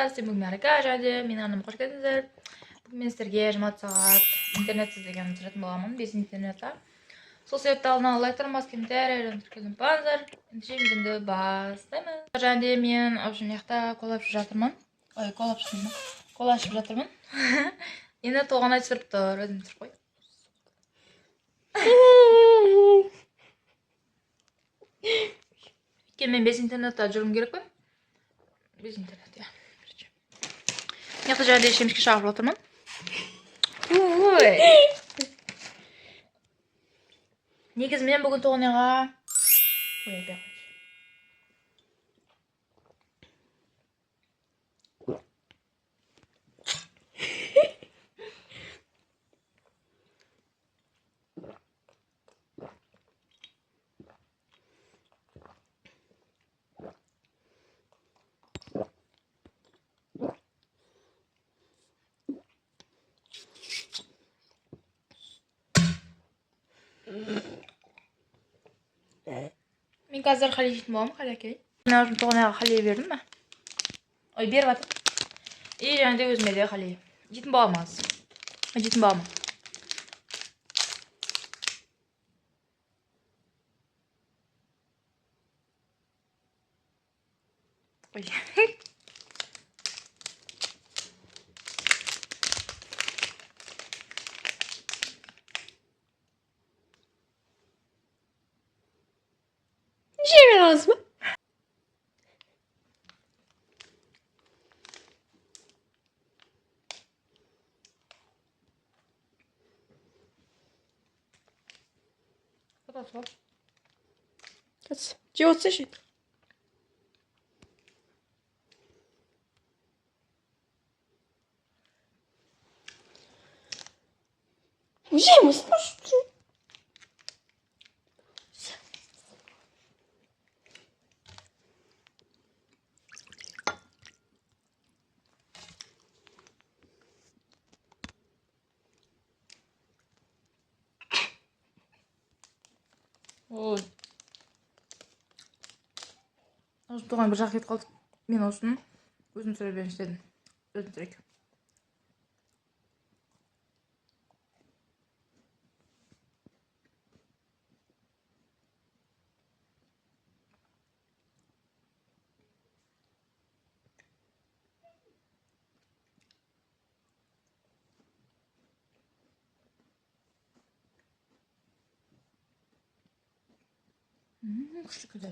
Достар, сіздер бүгін Арка және менің арнама қош келдіңіздер. Бүгін мен сіздерге 24 сағат интернетсіз деген түсіретін боламын, без интернета. Сол себепті алдын ала лайктарын басып, комментарий жазып тіркеліп ұмытпаңыздар. Ендеше видеомды бастаймыз. Және де мен в общем мына жақта кола ішіп жатырмын. Ой, кола ішіп жатырмын. Кола ішіп жатырмын. Енді Толғанай түсіріп тұр, өзім түсіріп қой. Өйткені мен без интернетта жүруім керекпін. Без интернет, иә. Короче. Мына жақта және де шемішке шағып жатырмын. Ой. Негізі мен бүгін Толғанайға. Ой, айтпай ақ қояйыншы. Мен қазір хале жейтін боламын, хале әкелейін. Мен өзім Толғанайға хале бердім ба? Ой, беріп жатыр. И және де өзіме де хале жейтін боламын аз. Жейтін боламын. Ой. Жеме ağzıma. Қас, жеп отырсайшы. Жейміз. Ой. Осы Толғанай бір жаққа кетіп қалды. Мен осыны өзім түсіре берейінші дедім. Өзім түсірейік. Күшті күлді.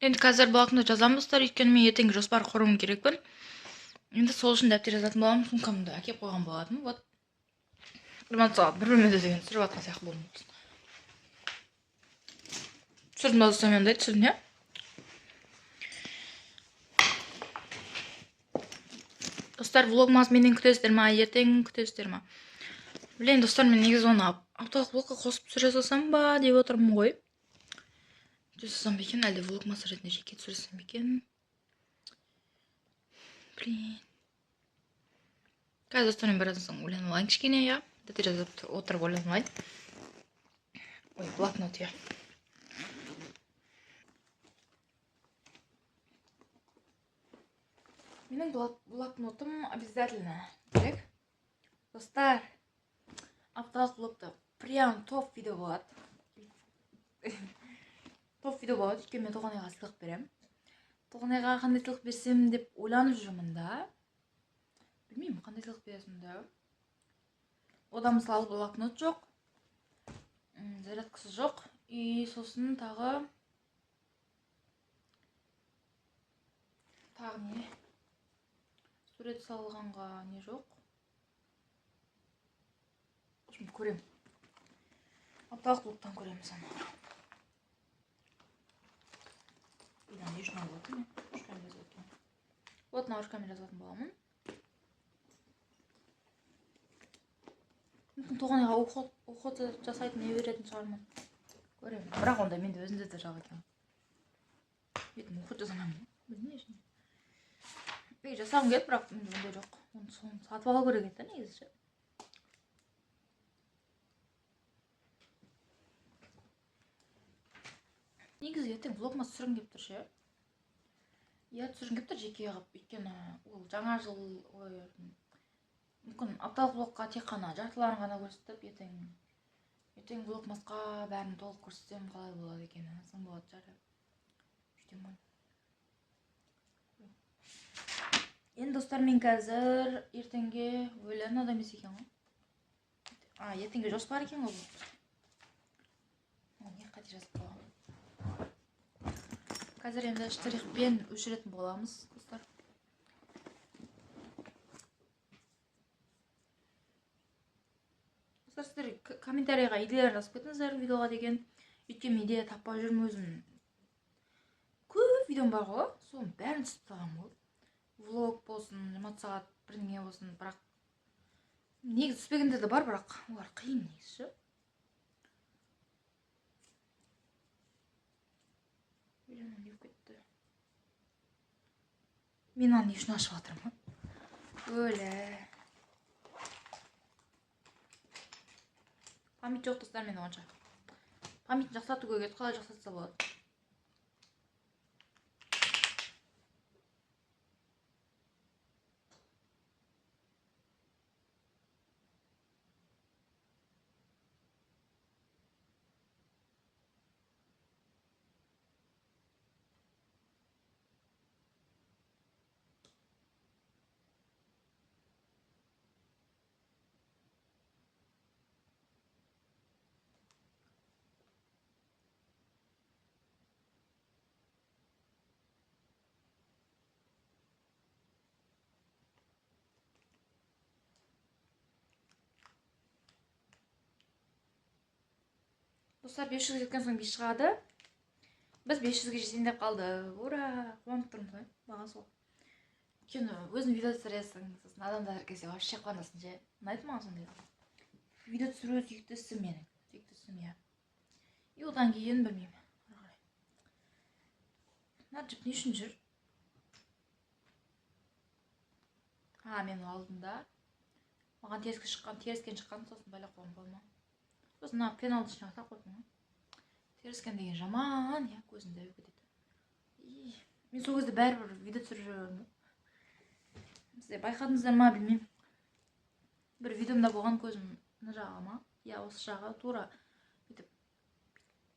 Енді қазір блокнот жазамын, достар, өйткені мен ертеңгі жоспар құруым керекпін. Енді сол үшін дәптер жазатын боламын, сумкамды әкеліп қойған болатынмын. Вот. 24 сағат бір бөлмеде деген түсіріп жатқан сияқты болдым. Түсірдім ба, достар, мен ондай түсірдім, иә? Достар, влогмас менен күтесіздер ма, ертең күтесіздер ма? Білейін, достар, мен негізі оны апталық влогқа қосып түсіре салсам ба деп отырмын ғой. Түсіре салсам ба екен, әлде влогмас ретінде жеке түсіре салсам ба екен? Блин. Қазір, достар, мен біраздан соң ойланып алайын кішкене, иә. Дәптер жазып отырып ойланып алайын. Ой, блокнот, иә. Менің блокнотым обязательно керек. Достар, апталық влогта прям топ видео болады. Топ видео болады, өйткені мен Толғанайға сыйлық беремін. Толғанайға қандай сыйлық берсем деп ойланып жүрмін да. Білмеймін, қандай сыйлық бересің да. Одан мысалы блокнот жоқ, зарядкасы жоқ, и сосын тағы не? Сурет салғанға не жоқ. В общем, көремін. Апталық блоктан көреміз аны. Бұдан не үшін алып отырмын мен? Ручкамен жазып отырмын. Вот, мына ручкамен жазатын боламын. Мүмкін Толғанайға уход жасайтын не беретін шығармын. Көремін. Бірақ онда менде өзімде де жоқ екен. Бетім уход жасамаймын. Білмеймін не үшін. Ей, жасағым келді, бірақ менде ондай жоқ. Оны соны сатып алу керек еді да негізі ше. Негізі ертең влогмас түсіргім келіп тұр ше. Иә, түсіргім келіп тұр жеке қылып, өйткені ол жаңа жыл, ой, мүмкін апталық влогқа тек қана жартыларын ғана көрсетіп, ертең влогмасқа бәрін толық көрсетсем қалай болады екен, сын болады шығар. Күтемін ғой. Енді достар, мен қазір ертеңге ойланып адам емес екен ғой. А, ертеңге жоспар екен ғой бұл. О, не қате жазып қойғанмын. Қазір енді штрихпен өшіретін боламыз, достар. Достар, сіздер комментарийға идеялар жазып кетіңіздер видеоға деген. Өйткені мен идея таппай жүрмін өзім. Көп видеом бар ғой, соның бәрін түсіп тастағанмын ғой. Влог болсын, 24 сағат бірдеңе болсын, бірақ негізі түспегендер де бар, бірақ олар қиын негізі ше. Видеоны не болып кетті? Мен аны не үшін ашып жатырмын? Өлә. Память жоқ достар, мен онша. Памятін жақсарту керек еді, қалай жақсартса болады? Достар, 500-ге жеткен соң 5 шығады. Біз 500-ге жетейін деп қалды. Ура! Қуанып тұрмын ғой. Маған сол. Өйткені өзің видео түсіресің, сосын адамдар келсе вообще қуанасың ше. Ұнайды маған сондай. Видео түсіру сүйікті ісім менің. Сүйікті ісім, иә. И одан кейін білмеймін. Ары қарай. Мына жіп не үшін жүр? А, мен алдында. Маған теріске шыққан, теріскен шыққан, сосын байлап қойған болма. Сосын мына пеналды ішіне салып қойдым ғой. Теріскен деген жаман, иә, көзімді іліп кетеді. И, мен сол кезде бәрібір видео түсіріп жүрмін ғой. Сіздер байқадыңыздар ма, білмеймін. Бір видеомда болған көзім мына жағы ма? Иә, осы жағы тура бүйтіп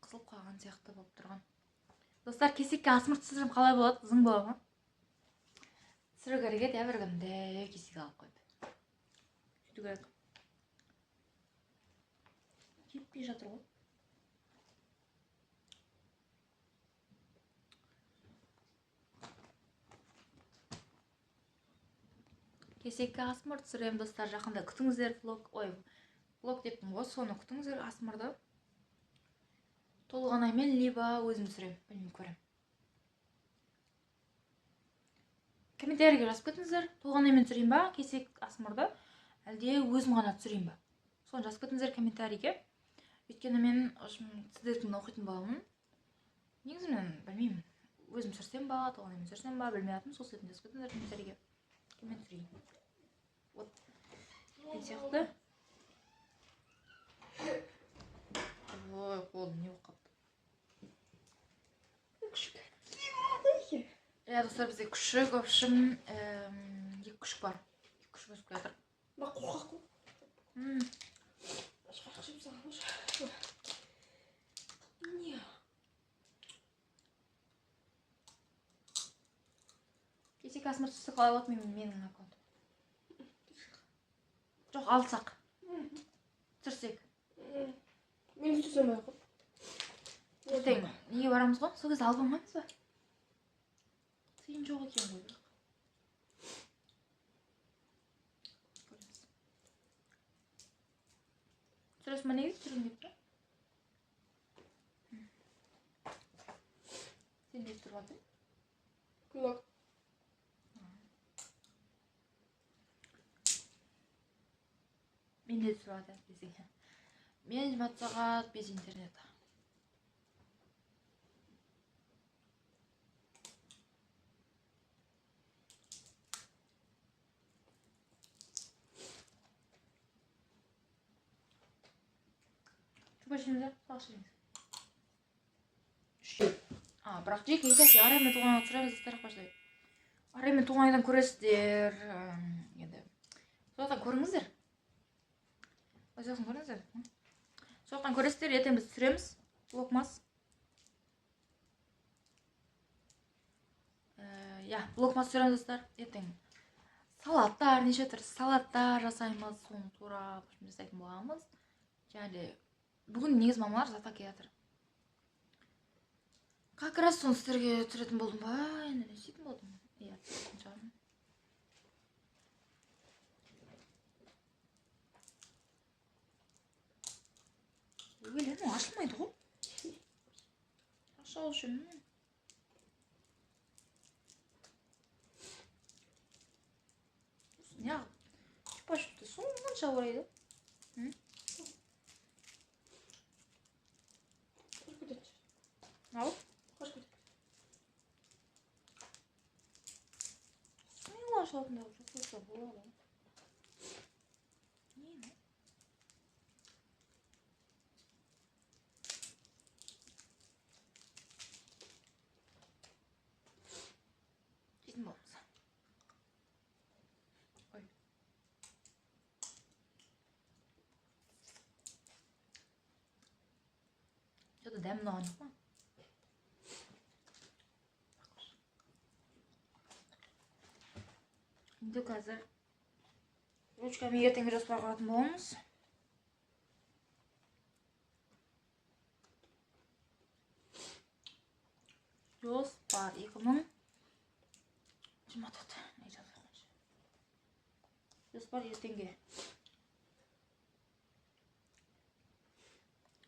қысылып қалған сияқты болып тұрған. Достар, кесекке асмыр түсірсем қалай болады? Зың бола ма? Түсіру керек еді, иә, бір күнде кесек алып қойып. Сөйту керек. Кеппей жатыр ғой. Кесекке асмыр түсіремін, достар, жақында күтіңіздер влог, ой, влог деппін ғой, соны күтіңіздер асмырды. Толғанаймен либо өзім түсіремін, білмеймін, көремін. Комментарийге жазып кетіңіздер, толғанаймен түсірейін ба кесек асмырды, әлде өзім ғана түсірейін ба? Соны жазып кетіңіздер комментарийге. Өйткені мен, в общем, сіздердікін оқитын боламын. Негізі мен білмеймін, өзім түсірсем ба, толғанаймен түсірсем ба, білмей жатырмын, сол себептен жазып кетіңіздер комментарийге. Мен түсірейін. Вот. Мен сияқты. Ой, қолым не болып қалыпты. Күшік. Иә, достар, бізде күшік, в общем, екі күшік бар. Екі күшік өсіп келе жатыр. Бақ, қорқақ қой. Ашқашық жеп салған. Не? Кесек асмыр түссе қалай болады менің аккаунтым? Жоқ, алсақ. Түсірсек. Мен түсірсем ай қой. Ертең неге барамыз ғой? Сол кезде алып алмаймыз ба? Тиын жоқ екен ғой бірақ. Көреміз. Түсіресің ба негізі? Түсіргім келіп тұр. Сен не түсіріп жатырсың? Влог. Мен де түсіріп жатырмын десең. Мен 24 сағат без интернета. Шөп ішеміз, сағыз ішеміз. Бірақ жеке жеке Араймен туған айға түсіреміз, достар, баштай. Араймен туған айдан көресіздер. Енді сол жақтан көріңіздер. Сол жақтан көріңіздер. Сол жақтан көресіздер, ертең біз түсіреміз влогмас. Иә, влогмас түсіреміз, достар. Ертең салаттар, неше түрлі салаттар жасаймыз, соны турап жасайтын боламыз. Және де бүгін негізі мамалар зат әкеле жатыр. Как раз соны сіздерге түсіретін болдым ба? Енді не істейтін болдым? Иә, түсіретін шығармын. Өле, мынау ашылмайды ғой. Аша алушы едім. Неғып? Чупа-чупты сонша орайды. Қошып кетеді. Ал? Қошып кетеді. Смело ашылатындай қылып жасаса болады. Не мынау? Жейтін боламыз. Ой. Что-то дәмі ұнаған жоқ па? Енді қазір ручкамен ертеңгі жоспар құратын боламыз. Жоспар 2024. Не жазып қойшы. Жоспар ертеңге.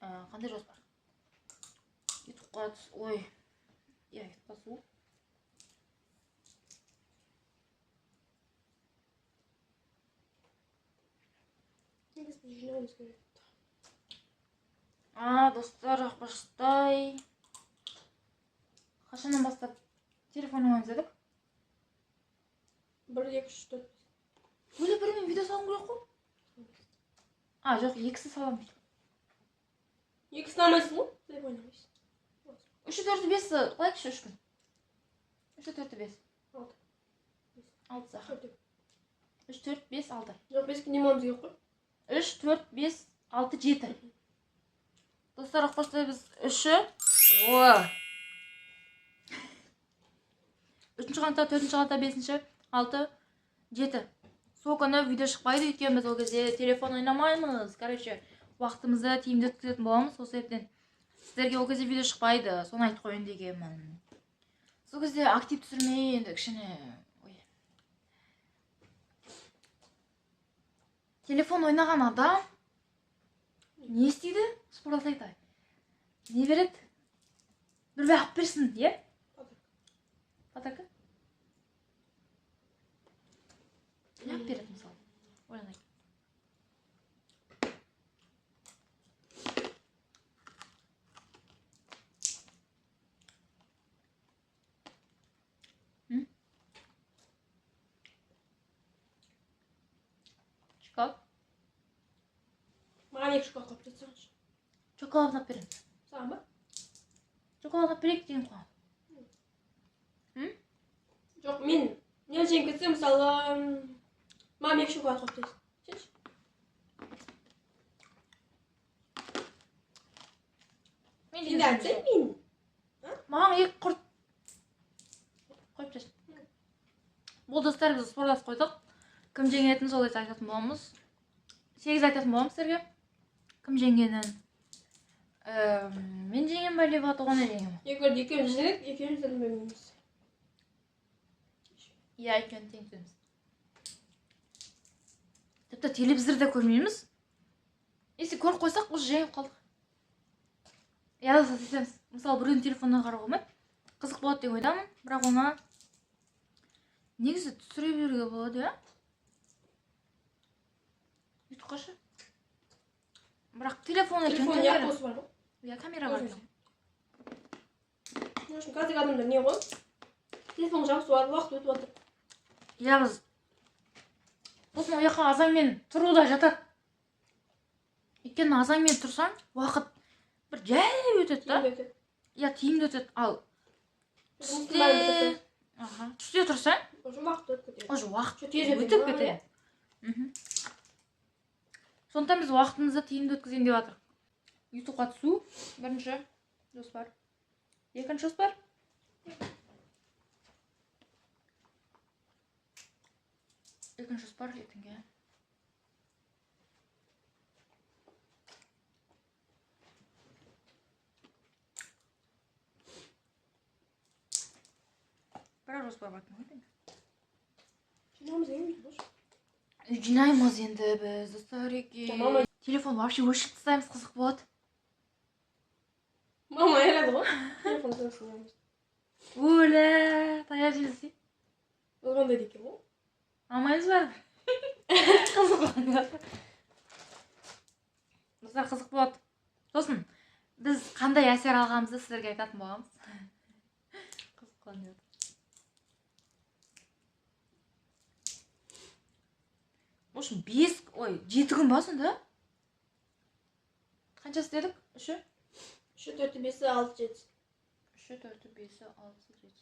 Қандай жоспар? Ютубқа ой. Иә, ютубқа түсу. Негізі жинауымыз керек. Достар, ақпаштай. Қашаннан бастап телефон ойнаймыз дедік? 1, 2, 3, 4. Өлі бірімен видео салуым керек қой. Жоқ, екісі саламын. Екісін алмайсың ғой? Телефон ойнамайсың. 3, 4, 5 қылайықшы 3 күн. 3, 4, 5. 6. 6 сағат. 4. 3, 4, 5, 6. Жоқ, 5 күн демалуымыз керек қой. 3, 4, 5, 6, 7. Достар, ақпаштай біз 3-і. О! 3-ші қаңтар, 4-ші қаңтар, 5-ші, 6, 7. Сол күні видео шықпайды, өйткені біз ол кезде телефон ойнамаймыз. Короче, уақытымызды тиімді өткізетін боламыз. Сол себептен сіздерге ол кезде видео шықпайды. Соны айтып қояйын дегенмін. Сол кезде актив түсірмей енді кішкене, ой. Телефон ойнаған адам не істейді? Спортласа айтайын. Не береді? Бір алып берсін, иә? Подарка. Не алып береді мысалы? Ойланайық. Шоколад? Маған 2 шоколад қойып жатсаңшы. Шоколад алып беремін. Саған ба? Шоколад алып берейік деген қуанады. Жоқ, мен не жеңіп кетсем, мысалы, маған 2 шоколад қойып тастайсың. Сенші? Мен Енді айтсаң мен. Маған 2 құрт қойып тастайсың. Бұл достар, біз спорласып қойдық. Кім жеңетінін сол кезде айтатын боламыз. 8 айтатын боламыз сіздерге. Кім жеңгенін. Мен жеңем бе, либо Тоғанай жеңем бе? Егер екеуміз жеңсек, екеуміз де білмейміз. Иә, екеуін тең түсеміз. Тіпті телевизор да көрмейміз. Если көріп қойсақ, уже жеңіп қалдық. Иә, сөйтеміз. Мысалы, біреудің телефонына қарауға болмайды. Қызық болады деп ойдамын, бірақ оны негізі түсіре беруге болады, иә? Өйтіп қойшы. Бірақ телефон екен, Телефон камера. иә, осы бар ғой. Иә, камера бар. Өзімізде. В общем, қазіргі адамдар не ғой? Телефон жабысып алып, уақыт өтіп жатыр. Иә, біз сосын ол жаққа азанмен тұру да жатады. Өйткені азанмен тұрсаң, уақыт бір жай өтеді да. Тиімді өтеді. Иә, тиімді өтеді. Ал Түсте, аха, түсте тұрсаң, Уже уақыт өтіп кетеді. уже уақыт Тез өтеді. өтіп кетеді. Сондықтан біз уақытымызды тиімді өткізейін деп жатырмық. Ютубқа түсу бірінші жоспар. Екінші жоспар. Екінші жоспар ертеңге. Бірақ жоспар бар екен ғой ертеңге. Жинаймыз енді, бош. Жинаймыз енді біз, достар, екен. Мама. Телефон вообще өшіріп тастаймыз, қызық болады. Мама айтады ғой. Телефон жинаймыз. Өлә, таяқ жейсің. Ол қандай екен ғой? Алмаймыз ба? Қызық болады. Достар, қызық болады. Сосын біз қандай әсер алғанымызды сіздерге айтатын боламыз. Қызық болады. В общем, 5, ой, 7 күн ба сонда? Қаншасы дедік? Үші? 3, 4, 5, 6, 7. 3, 4, 5, 6, 7.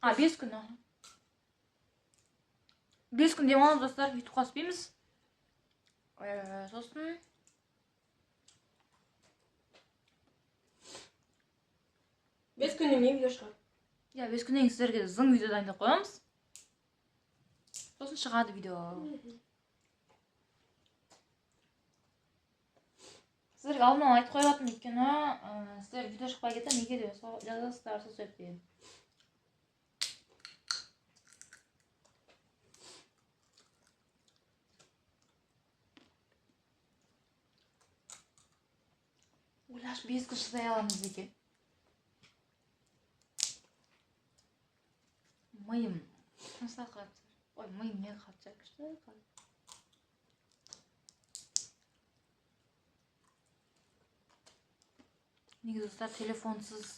А, 5 күн, аха. 5 күн демаламыз, достар, ютубқа түспейміз. Сосын 5 күннен кейін видео шығады. Иә, 5 күннен кейін сіздерге зың видео дайындап қоямыз. Сосын шығады видео. Сіздерге алдын ала айтып қойып жатырмын, өйткені сіздер видео шықпай кетсе неге деп жазасыздар, сол себептен. Ойлашы, 5 күн шыдай аламыз екен. Миым тынышталып қалады. Ой, миым не қалады, күшті қалады. Негізі, достар, телефонсыз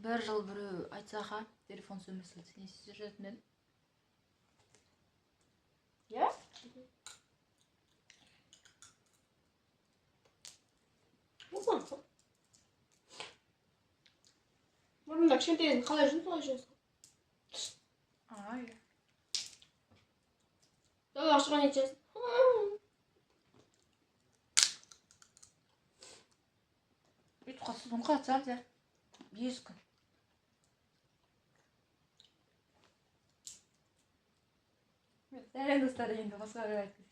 бір жыл біреу айтса, ха, телефонсыз өмір сүрсе, не істеп жүретін едім? Иә? Болсын. Бұрында кішкентай кезінде қалай жүрдің, солай жүресің. Ай. Далаға шыға не етесің? Ютубқа түсудің қатысы бар, 5 күн. Сәлем, достар, енді басқа бір айтып.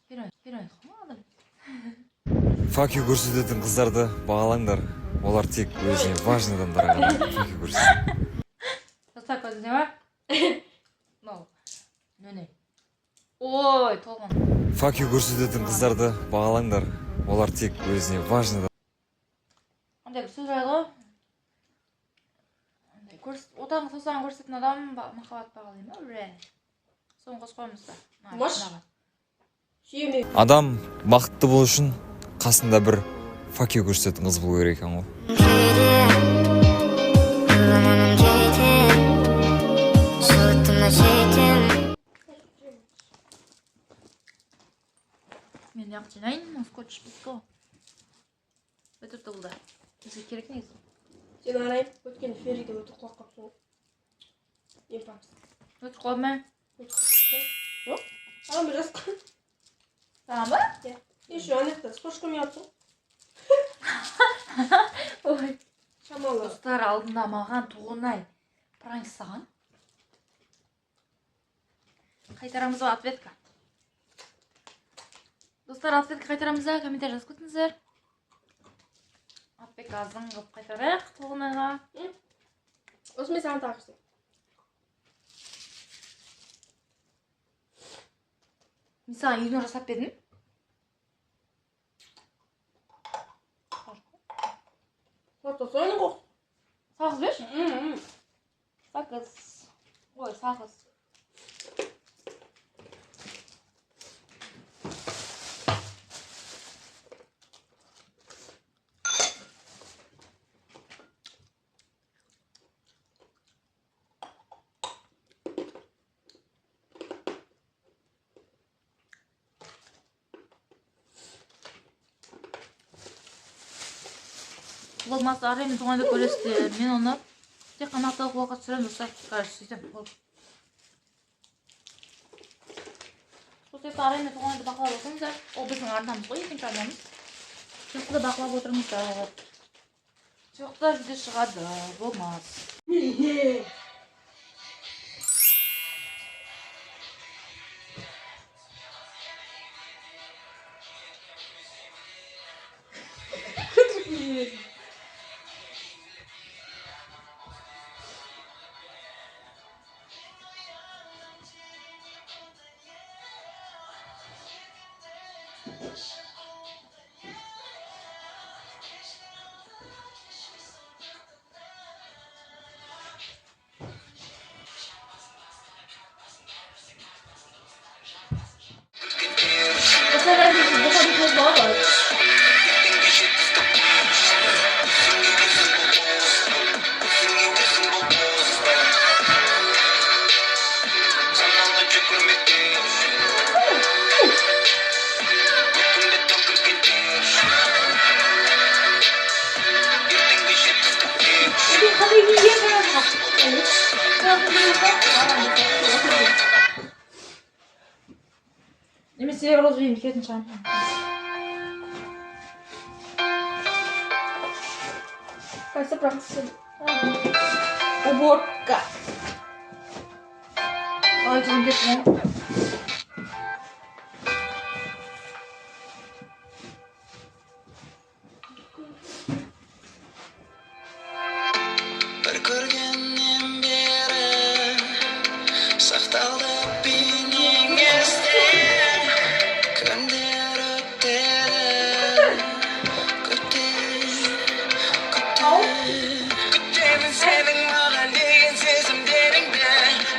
Херон, адам. Fuck you көрсететін қыздарды бағалаңдар. Олар тек өзіне важный адамдарға ғана fuck you көрсетеді. Достар, көзіңде ма? Мынау. Нөне. Ой, толған. Fuck you көрсететін қыздарды бағалаңдар. Олар тек өзіне важный Андай бір сөз бар ғой. Андай отан саусағын көрсететін адам махаббат бағалай ма? Бре. Соны қосып қоямыз да. Маш. Мынаға. Сүйеме. Адам бақытты болу үшін қасында бір fuck you көрсететін қыз болу керек екен ғой. Аламаным жетем, суытыма жетем. Мен ақ жинайын, мына скотч бітті ғой. Бітіпті бұл да. Бізге керек негізі. Сен арайым, өткен ферриде өтіп құлап қалыпсың ғой. Не памс. Өтіп қалды ма? Өтіп қалыпсың. Жоқ. Ана бір жасқа. Саған ба? Иә. Еще ана жақта скотч қоймай қалыпсың. Ой. Шамалы. Достар, алдында маған Тоғынай пранк жасаған. Қайтарамыз ба ответка? Достар, ответка қайтарамыз ба? Комментарий жазып кетіңіздер. Ответка зың қылып қайтарайық Тоғынайға. Осы мен саған тағы жасаймын. Мен саған игнор жасап па едім? Вот соның ғой. Сағыз берші. Сағыз. Ой, сағыз. Влогмасты Араймен туған күнді көресіздер. Мен оны тек қана апталық влогқа түсіремін, достар. Короче, сөйтемін. Болды. Сол себепті Араймен туған күнді бақылап отырыңыздар. Ол біздің арнамыз ғой, екінші арнамыз. Сол жақта бақылап отырыңыздар. Сол жақта видео шығады, болмас. Достар, бәрі болады. Қандай киген немесе розовый киетін шығармын. Кажется, практика. Уборка. Ой, туған кеттім ғой. Бір көргеннен бері сақталды бейнең есте. Күндер өтеді, күтем, күтем. Күтемін сенің маған деген сезімдеріңді.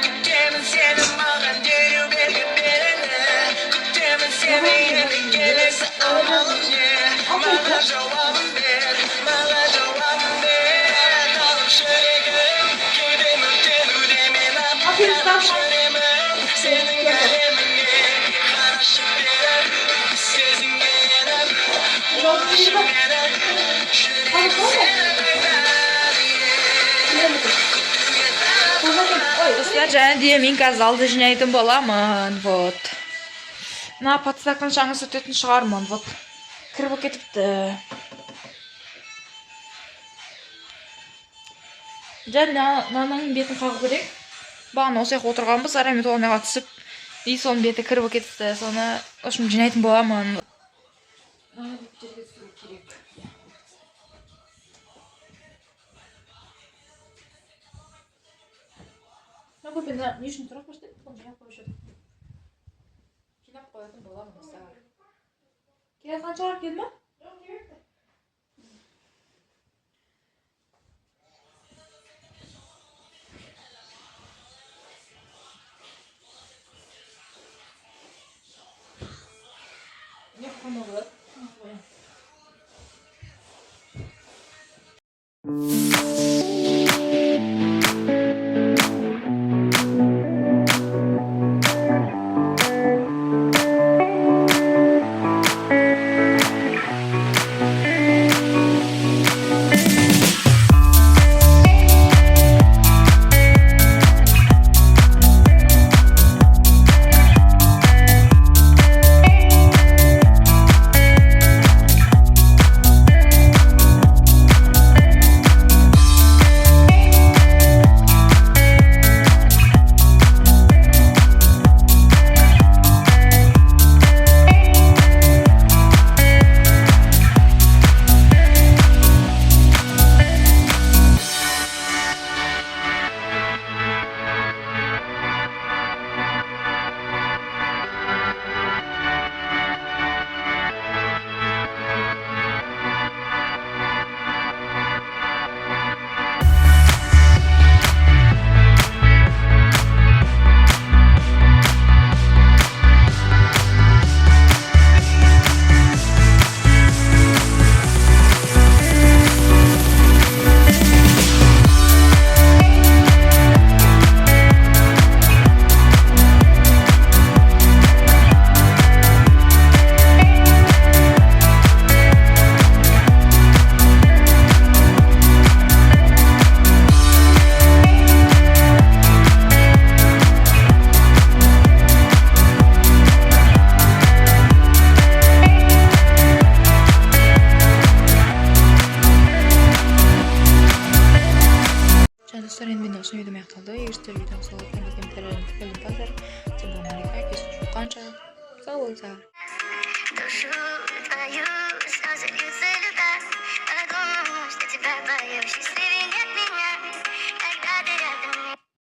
Күтемін сені маған дереу белгі беріңді. Күтемін сені, енді келесі амалым не? Маған жауабын бер, маған жауабын бер. Талып жүрегім, кеудем өртенуде. Мен аттанып жүремін сенің әлеміңе. Қарашы бері, сезімге еніп, ұмытшы мені. Жүрегім сені. Достар, және де мен қазір залды жинайтын боламын. Вот. Мына подстакан шаңы сүртетін шығармын. Вот. Кір болып кетіпті. Және мынаның бетін қағу керек. Бағана осы жаққа отырғанбыз, Араймен туған түсіп. И соның беті кір болып кетіпті. Соны, в общем, жинайтын боламын. Мынаны жерге түсіру керек. Мына көрпені не үшін тұрақ бастайды? Соны жинап қоюшы едім. Жинап қоятын боламын, достар. Келе қаншалар келді ма? Не қандай болады? Жолыққанша сау болыңыздар. Душу твою слезы льются люта. Подумал, что тебя боюсь.